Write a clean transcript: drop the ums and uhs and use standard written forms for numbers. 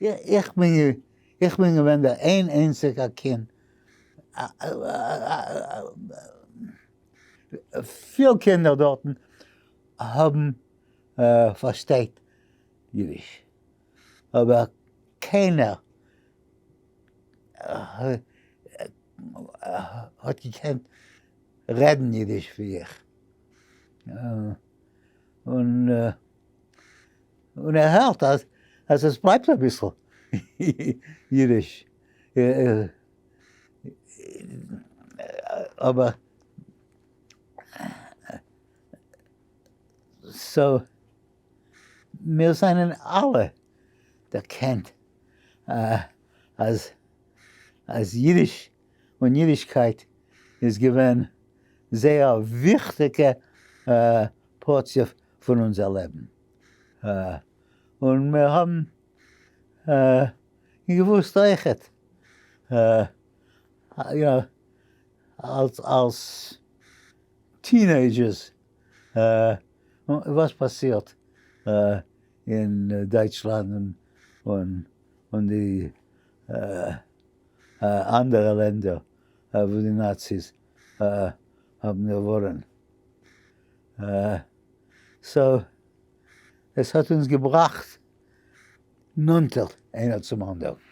איך בין איך בין געווען דער איין איינציגער קינד, פיל קינדער דארטן האבן פארשטייט אידיש, אבער קיינער האט געקענט רעדן אידיש ווי איך, און און ער הערט אז אז עס בלייבט אביסל אידיש, אבער so מיר זענען אלע דערקענט אז אז אידיש און אידישקייט איז געווען זייער א וויכטיגע פארציע פון אונזער לעבן, און מיר האבן געוואוסט אויכעט אלס אלס teenagers וואס פאסירט אין דייטשלאנד און די אנדערע לענדער וואו די נאציס האבן געוואונען. so עס האט אונז געבראכט נאנטער איינער צום אנדערן.